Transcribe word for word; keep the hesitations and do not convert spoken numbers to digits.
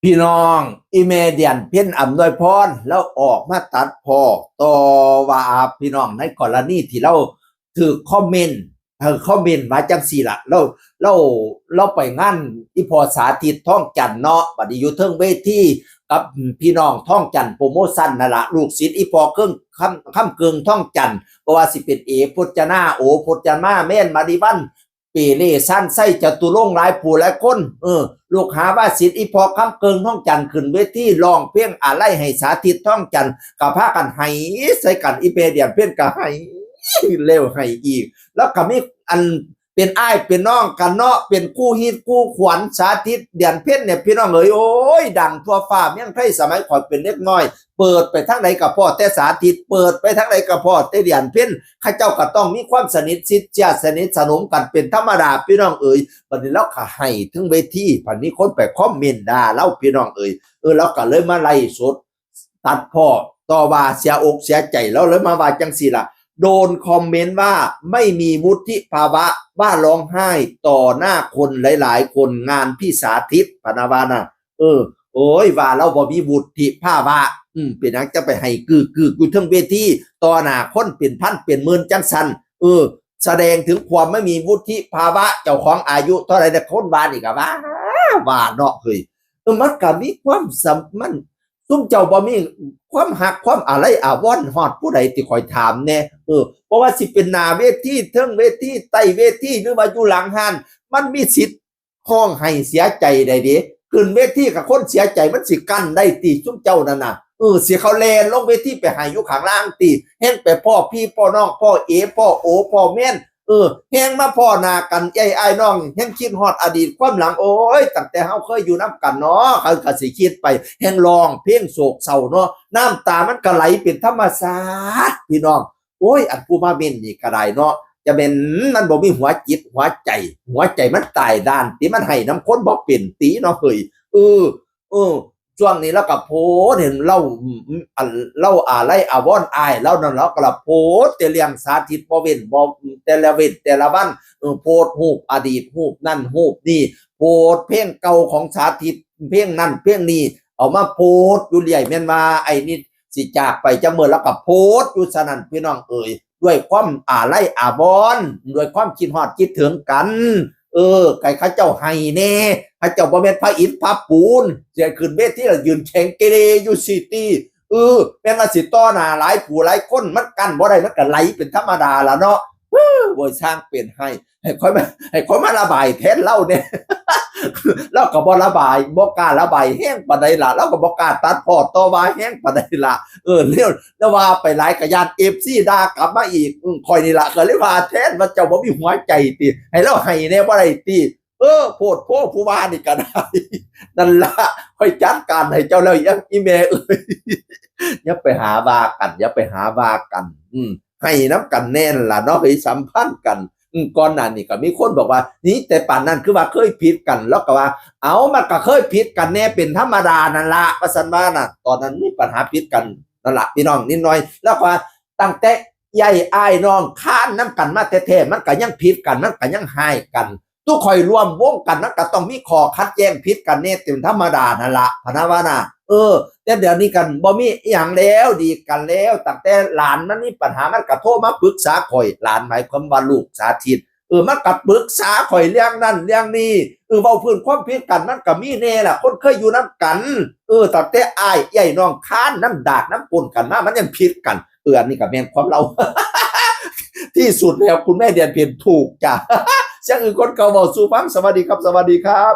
พี่น้อง อีแม่เดือนเพ็ญอำนวยพร ลาวออกมาตัดพ้อต่อว่าพี่น้องในกรณีที่ลาวถืกคอมเมนต์ เออ คอมเมนต์ว่าจั่งซี้ล่ะ ลาว ลาว ลาวไปงานอีพ่อสาธิต ทองจันทร์เนาะ บัดนี้อยู่เทิงเวทีกับพี่น้องทองจันทร์โปรโมชั่นนั่นล่ะ ลูกศิษย์อีพ่อเคิง คำ คำเกิ่งทองจันทร์ บ่ว่าสิเป็นเอพจนา โอพจนา แม่น มาริวัน เปเล่ ซันไส้ จตุรงค์ หลายผู้หลายคน เออ ลูกหาว่าศิษย์อีพ่อคำเกิ่งทองจันทร์ขึ้นเวทีร้องเพลงอาลัยให้สาธิต ทองจันทร์ ก็พากันไห้ใส่กัน อีแม่เดือนเพ็ญก็ไห้แล้วไห้อีก แล้วก็มีอันเป็นอ้ายเป็นน้องกันเนาะ เป็นคู่ฮิตคู่ขวัญ สาธิต เดือนเพ็ญเนี่ย พี่น้องเอ๋ย โอ้ย ดังทั่วฟ้าเมืองไทย สมัยข้อยเป็นเด็กน้อย เปิดไปทางใดก็พ้อแต่สาธิต เปิดไปทางใดก็พ้อแต่เดือนเพ็ญ เขาเจ้าก็ต้องมีความสนิทชิดเจื้อสนิทสนมกันเป็นธรรมดา พี่น้องเอ๋ย บัดนี้ลาวก็ไห้เทิงเวที บัดนี้คนไปคอมเมนต์ด่าลาว พี่น้องเอ๋ย เออ ลาวก็เลยมาไลฟ์สดตัดพ้อต่อว่า เสียอกเสียใจ ลาวเลยมาว่าจั่งซี้ล่ะ โดนคอมเมนต์ว่าไม่มีวุฒิภาวะ ว่าร้องไห้ต่อหน้าคนหลายๆคน งานพี่สาธิต พะนะว่านะ เออ โอ้ย ว่าลาวบ่มีวุฒิภาวะ อืม เป็นหยังจะไปไห้กึกๆอยู่เทิงเวที ต่อหน้าคนเป็นพันเป็นหมื่นจั่งซั้น เออ แสดงถึงความไม่มีวุฒิภาวะ เจ้าของอายุเท่าใด แต่คนว่านี่ก็ว่า ว่าเนาะเฮ้ย เออ มันก็มีความสำ มัน ซุมเจ้าบ่มีความฮักความอาลัยอาวรณ์ฮอดผู้ใดติ ข้อยถามแหน่ เออ บ่ว่าสิเป็นหน้าเวที เทิงเวที ใต้เวที หรือว่าอยู่หลังฮ้าน มันมีสิทธิ์ ฮ้องไห้เสียใจได้เด้ ขึ้นเวทีกับคนเสียใจ มันสิกั้นได้ติ ซุมเจ้านั่นน่ะ เออ สิเขาแล่นลงเวทีไปไห้อยู่ข้างล่างติ แฮ่งไปพ้อพี่พ้อน้อง พ้อเอ พ้อโอ พ้อแม่น เออ แฮ่งมาพ้อหน้ากัน เอ้ย อ้ายน้อง แฮ่งคิดฮอดอดีตความหลัง โอ้ย ตั้งแต่เฮาเคยอยู่นำกันเนาะ เขาก็สิคิดไป แฮ่งร้องเพลงโศกเศร้าเนาะ น้ำตามันก็ไหลเป็นธรรมชาติ พี่น้อง โอ้ย อันผู้มาเม้นนี่ก็ได้เนาะ จะแม่นมันบ่มีหัวจิตหัวใจ หัวใจมันตายด้านติ มันไห้นำคนบ่เป็นติเนาะเฮ้ย เออ เออ ช่วงนี้ลาวก็โพสต์ เห็นลาว อืม อืม อันลาวอาลัยอาวรณ์อ้ายลาวนั่น ลาวก็ละโพสต์แต่เรื่องสาธิต บ่เว้นบ่ แต่ละเว้นแต่ละวัน เออ โพสต์รูปอดีต รูปนั่นรูปนี่ โพสต์เพลงเก่าของสาธิต เพลงนั่นเพลงนี้ เอามาโพสต์อยู่เรื่อย แม่นว่าไอ้นี่สิจากไปจักมื้อ ลาวก็โพสต์อยู่ซั่นนั่น พี่น้องเอ๋ย ด้วยความอาลัยอาวรณ์ ด้วยความคิดฮอดคิดถึงกัน เออ ไก่เขาเจ้าไห้แหน่ เขาเจ้าบ่แม่นพระอิฐพระปูน สิขึ้นเวทีแล้วยืนแข็งเกเรอยู่ซี่ติ เออ แม่นว่าสิต่อหน้าหลายผู้หลายคน มันกั้นบ่ได้ มันก็ไหลเป็นธรรมดาล่ะเนาะ เฮ้อ โว้ย ช่างเป็นไห้ ให้ข้อยมา ให้ข้อยมาระบายแทนลาวแหน่ ลาวก็บ่ระบาย บ่กล้าระบายแฮงปานใดล่ะ ลาวก็บ่กล้าตัดพ้อต่อว่าแฮงปานใดล่ะ เออ แล้ว แล้วว่าไปหลายก็ย้านเอฟซีด่ากลับมาอีก อืม ข้อยนี่ล่ะก็เลยว่าแทน ว่าเจ้าบ่มีหัวใจติ ให้ลาวไห้แหน่บ่ได้ติ เออ โพดโพผู้ว่านี่ก็ได้ นั่นล่ะ ข้อยจัดการให้เจ้าแล้ว อี อีแม่เอ้ย อย่าไปหาว่ากัน อย่าไปหาว่ากัน อืม ไห้นำกันแหน่ล่ะเนาะ เฮ้ย สัมพันธ์กัน อืม ก่อนหน้านี้ก็มีคนบอกว่า นี่ แต่ปานนั้นคือว่าเคยผิดกัน ลาวก็ว่า เอ้า มันก็เคยผิดกันแหน่ เป็นธรรมดานั่นล่ะ ว่าซั่นว่าน่ะ ตอนนั้นมีปัญหาผิดกันนั่นล่ะ พี่น้องนิดหน่อย ลาวก็ว่า ตั้งแต่ใหญ่อ้ายน้องคานนำกันมาแท้ๆ มันก็ยังผิดกัน มันก็ยังฮ้ายกัน ตุ๊ข่อยร่วมวงกัน มันก็ต้องมีข้อขัดแย้งผิดกันแหน่ เป็นธรรมดานั่นล่ะ พะนะว่าน่ะ เออ แต่เดี๋ยวนี้กันบ่มีอิหยังแล้ว ดีกันแล้ว ตั้งแต่หลานมันมีปัญหา มันก็โทรมาปรึกษาข้อย หลานหมายความว่าลูกสาธิต เออ มันก็ปรึกษาข้อยเรื่องนั้นเรื่องนี้ เออ เว้าพื้นความผิดกัน มันก็มีแหน่ล่ะ คนเคยอยู่นำกัน เออ ตั้งแต่อ้ายใหญ่น้องคานนำดากนำก้นกันมา มันยังผิดกัน เออ อันนี้ก็แม่นความลาว ที่สุดแล้ว คุณแม่เดือนเพ็ญ ถูกจ้ะ เสียงอื่นคนเก่าเว้าสู่ฟัง สวัสดีครับ สวัสดีครับ